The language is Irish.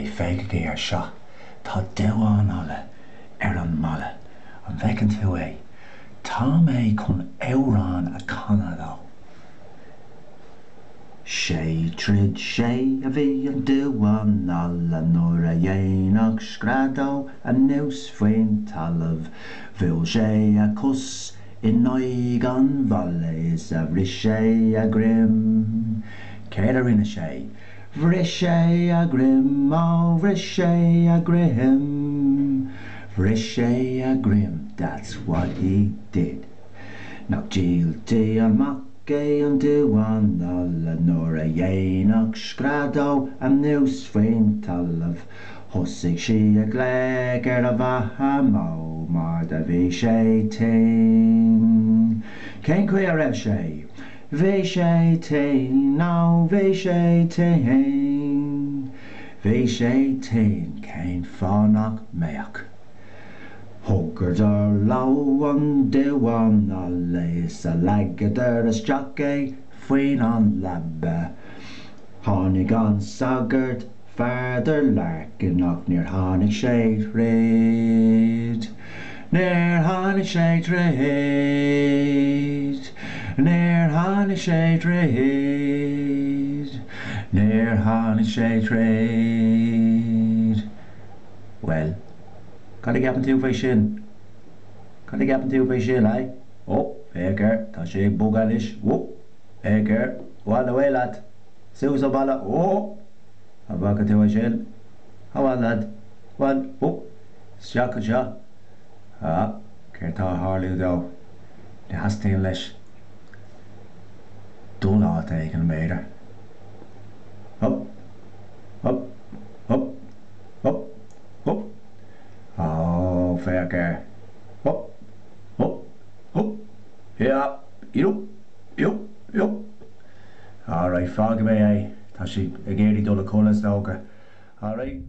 Féachaigí air seo. Tá damhán alla ar an mballa. An bhfeiceann tú é? Tá mé chun amhrán a chanadh dó. Sé troid sé a bhí an damhán alla nuair a dhéanadh scread dó anuas faoin talamh. Bhuail sé a chos in aghaidh an bhalla is a bhris sé a dhroim. Céard a rinne sé? Bhris sé a dhroim, ó bhris sé a dhroim. Bhris sé a dhroim, that's what he did. Nach diabhaltaí an mac é an damhán alla nuair a dhéanadh scread dó anuas faoin talamh. Thosaigh sí ag glaoch ar a mhamó mar do bhí sé tinn. Cén chaoi a raibh sé? Bhí sé tinn, ó bhí sé tinn. Bhí sé tinn, cén fáth nach mbeadh? Thugadar leo an damhán alla is a leagadar isteach é faoin an leaba. Tháinig an sagart, Father Larkin, ach níor tháinig sé thríd. Níor tháinig sé thríd. Níor tháinig sé thríd. Níor tháinig sé thríd. Bhuel, cad a cheapann tú faoi sin? Cad a cheapann tú faoi sin, eh? Ó, féach air, tá sé ag bogadh anois. Ó, féach air, bhuel, away leat. Suas an balla. Ó! An bhfaca tú é sin? Come on, lad. Come on. Ó! Isteach anseo. Ah, céard tá ag tarlú dó? Ní theastaíonn leis dul áit éigin, b'fhéidir. Hup! Hup! Hup! Hup! Hup! Ó, féach air. Hup! Hup! Hup! Hiap! Iup! Iup! Iup! Alright, fágfaidh mé é. Tá sé ag iarraidh dul a chodladh, is dócha. Alright.